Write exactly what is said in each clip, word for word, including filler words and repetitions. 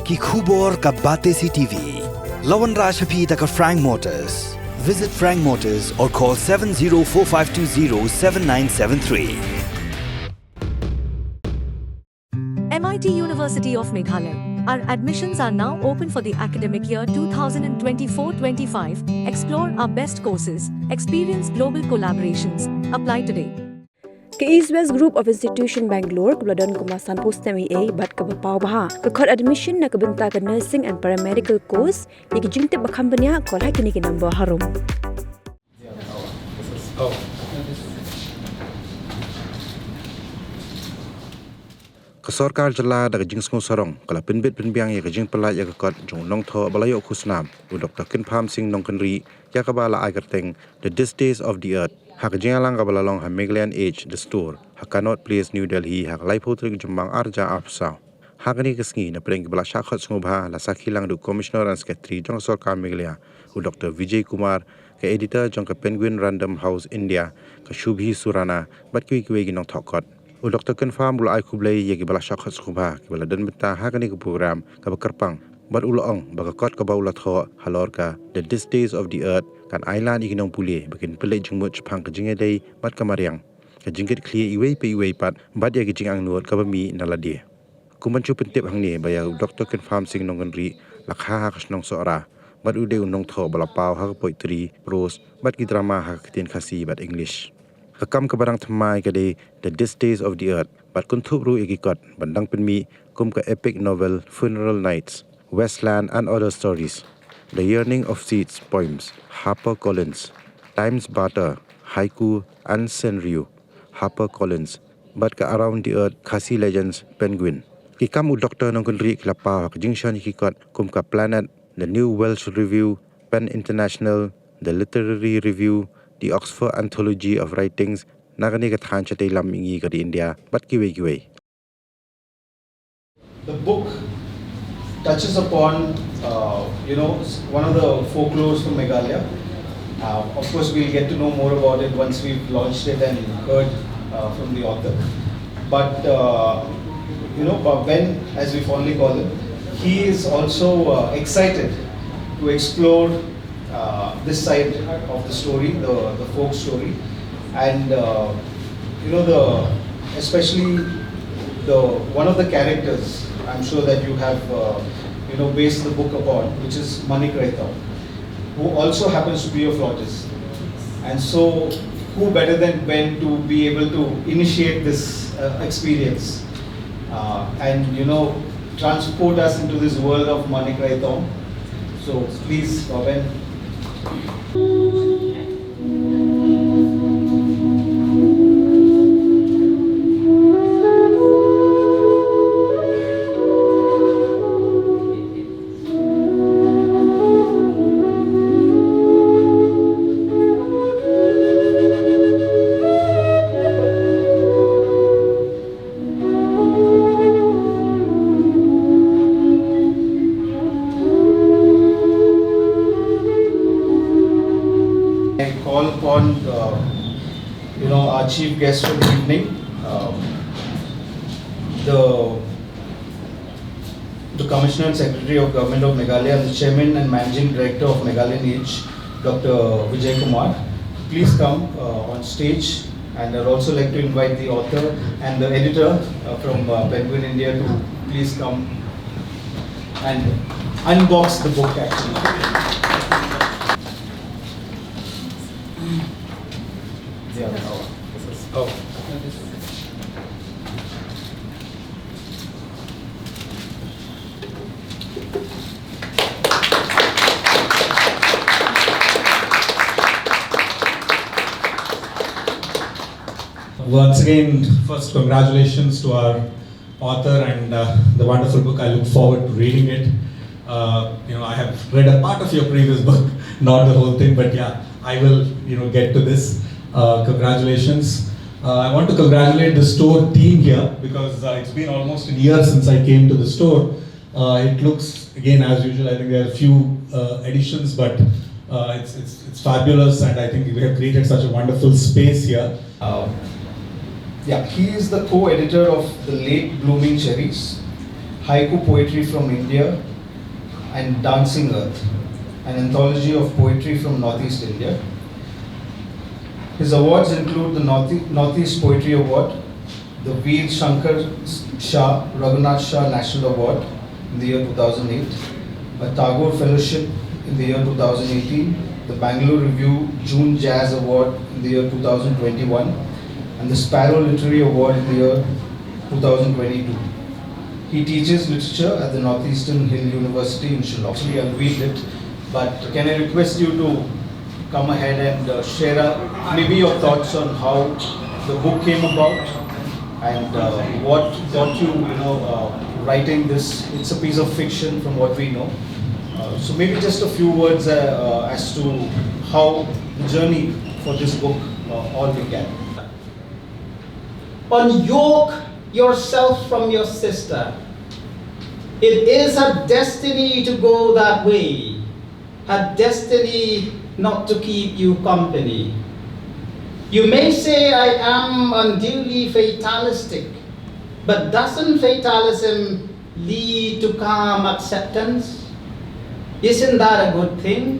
Ki khubor ka Batesi T V. La wanrah sha phi da ka Frank Motors. Visit Frank Motors or call seven zero four five two zero seven nine seven three. M I T University of Meghalaya. Our admissions are now open for the academic year two thousand twenty-four twenty-five. Explore our best courses, experience global collaborations. Apply today. Ka East West Group of Institution Bangalore kaba la don kumba sanphew snem eiei bad kaba paw bha ka khot admission na ka bynta ka nursing and paramedical course. Ïa ki jingtip ba kham bniah, call ha kine ki number harum. Ka sorkar jylla da ka jingsngew sarong ka la pynbit pynbiang ïa ka jingpyllait ïa ka kot jong u nongthoh ba la ïoh khusnam, u Doktor Kynpham Sing Nongkynrih, ïa kaba la ai kyrteng The Distaste of the Earth, ha ka jingïalang kaba la long ha Meghalayan Age, The Store, ha Connaught Place, New Delhi, ha ka laiphew tarik Jymmang arhajar arphew saw. Ha kane ka sngi, na pdeng kiba la shah khot sngewbha, la sakhi lang da u Commissioner and Secretary jong ka sorkar Meghalaya, u Doktor Vijay Kumar, ka editor jong ka Penguin Random House India, ka Shubhi Surana, bad kiwei kiwei ki nongthoh kot. U Doktor Kynpham u la ai khublei ïa kiba la shah khot sngewbha kiba la don bynta ha kane ka program kaba kyrpang, bad u la ong ba ka kot kaba u la thoh halor ka The Distaste of the Earth kan ailad ïa ki nongpule ba kin pynleit jingmut shaphang ka jingïadei bad ka mariang, ka jingkitkhlieh iwei pa iwei pat, bad ïa ka jingangnud kaba mih na lade. Kum ban shu pyntip hangne ba ïa u Doktor Kynpham Sing Nongkynrih la kha ha ka shnong Sohra, bad u dei u nongthoh ba la paw ha ka poetry, prose, bad ki drama ha ka ktien Khasi bad English. Ka kam kaba dang thymmai ka dei The Distaste of the Earth, bad kynthup ruh ïa ki kot ban dang pynmih kum ka epic novel Funeral Nights, Wasteland and Other Stories, The Yearning of Seeds poems, HarperCollins, Times Barter, Haiku and Senryu, HarperCollins, bad ka Around the Earth Khasi Legends Penguin. Ki kam u Doktor Nongkynrih ki la paw ha ka jingshon ïa ki kot kum ka Planet, The New Welsh Review, Pen International, The Literary Review, The Oxford Anthology of Writings, na kane ka thaiñ shatei lam mihngi ka ri India, bad kiwei kiwei. The book touches upon, uh, you know, s- one of the folklores from Meghalaya. Uh, of course, we'll get to know more about it once we've launched it and heard uh, from the author. But, uh, you know, but Ben, as we fondly call him, he is also uh, excited to explore uh, this side of the story, the, the folk story. And, uh, you know, the especially the one of the characters I'm sure that you have, uh, you know, based the book upon, which is Manik Raithaw, who also happens to be a flautist. And so, who better than Ben to be able to initiate this uh, experience uh, and, you know, transport us into this world of Manik Raithaw? So, please, uh, Ben. I call upon uh, you know, our chief guest for the evening, um, the the Commissioner and Secretary of Government of Meghalaya, the Chairman and Managing Director of Meghalayan Age, Doctor Vijay Kumar. Please come uh, on stage, and I'd also like to invite the author and the editor uh, from uh, Penguin India to please come and unbox the book, actually. Yeah. Oh. Once again, first, congratulations to our author and uh, the wonderful book. I look forward to reading it. Uh, you know, I have read a part of your previous book, not the whole thing, but yeah, I will, you know, get to this. Uh, congratulations. Uh, I want to congratulate the store team here because uh, it's been almost a year since I came to the store. Uh, it looks, again, as usual, I think there are a few uh, additions, but uh, it's, it's, it's fabulous, and I think we have created such a wonderful space here. Uh, yeah, he is the co-editor of The Late Blooming Cherries, Haiku Poetry from India, and Dancing Earth, an anthology of poetry from Northeast India. His awards include the North- Northeast Poetry Award, the Veer Shankar Shah Raghunath Shah National Award in the year two thousand eight, a Tagore Fellowship in the year two thousand eighteen, the Bangalore Review June Jazz Award in the year two thousand twenty-one, and the Sparrow Literary Award in the year two thousand twenty-two. He teaches literature at the Northeastern Hill University in Shillong. Actually, I'll read it, but can I request you to come ahead and uh, share uh, maybe your thoughts on how the book came about and uh, what got you, you know, uh, writing this? It's a piece of fiction from what we know. Uh, so maybe just a few words uh, uh, as to how the journey for this book uh, all began. Unyoke yourself from your sister. It is her destiny to go that way, her destiny not to keep you company. You may say I am unduly fatalistic, but doesn't fatalism lead to calm acceptance? Isn't that a good thing?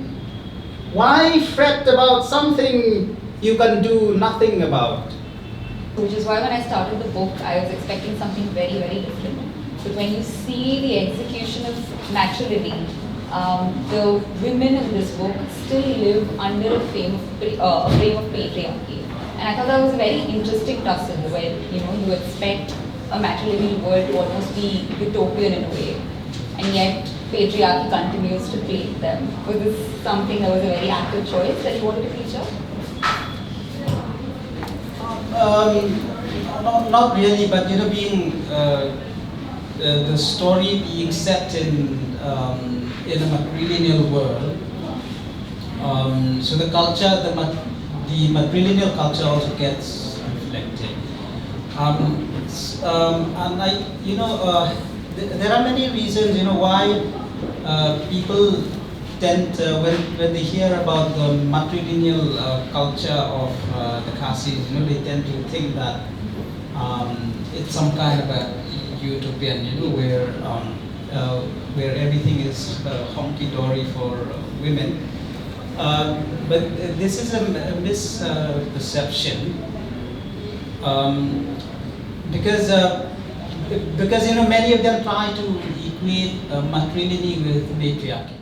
Why fret about something you can do nothing about? Which is why when I started the book, I was expecting something very, very different. But when you see the execution of matrilineal, um, the women in this book still live under a frame of, uh, a frame of patriarchy. And I thought that was a very interesting tussle where, you know, you expect a matrilineal world to almost be utopian in a way. And yet, patriarchy continues to plague them. Was this something that was a very active choice that you wanted to feature? Um, not, not really, but you know, being uh, the, the story being set in um, in a matrilineal world, um, so the culture, the mat- the matrilineal culture also gets reflected. Um, um, and I, you know, uh, th- there are many reasons, you know, why uh, people tend, uh, when, when they hear about the matrilineal uh, culture of uh, the Khasis, you know, they tend to think that um, it's some kind of a utopian, you know, where um, uh, where everything is uh, honky dory for women. Uh, but this is a, a misperception um, because uh, because you know many of them try to equate uh, matrilineal with matriarchy.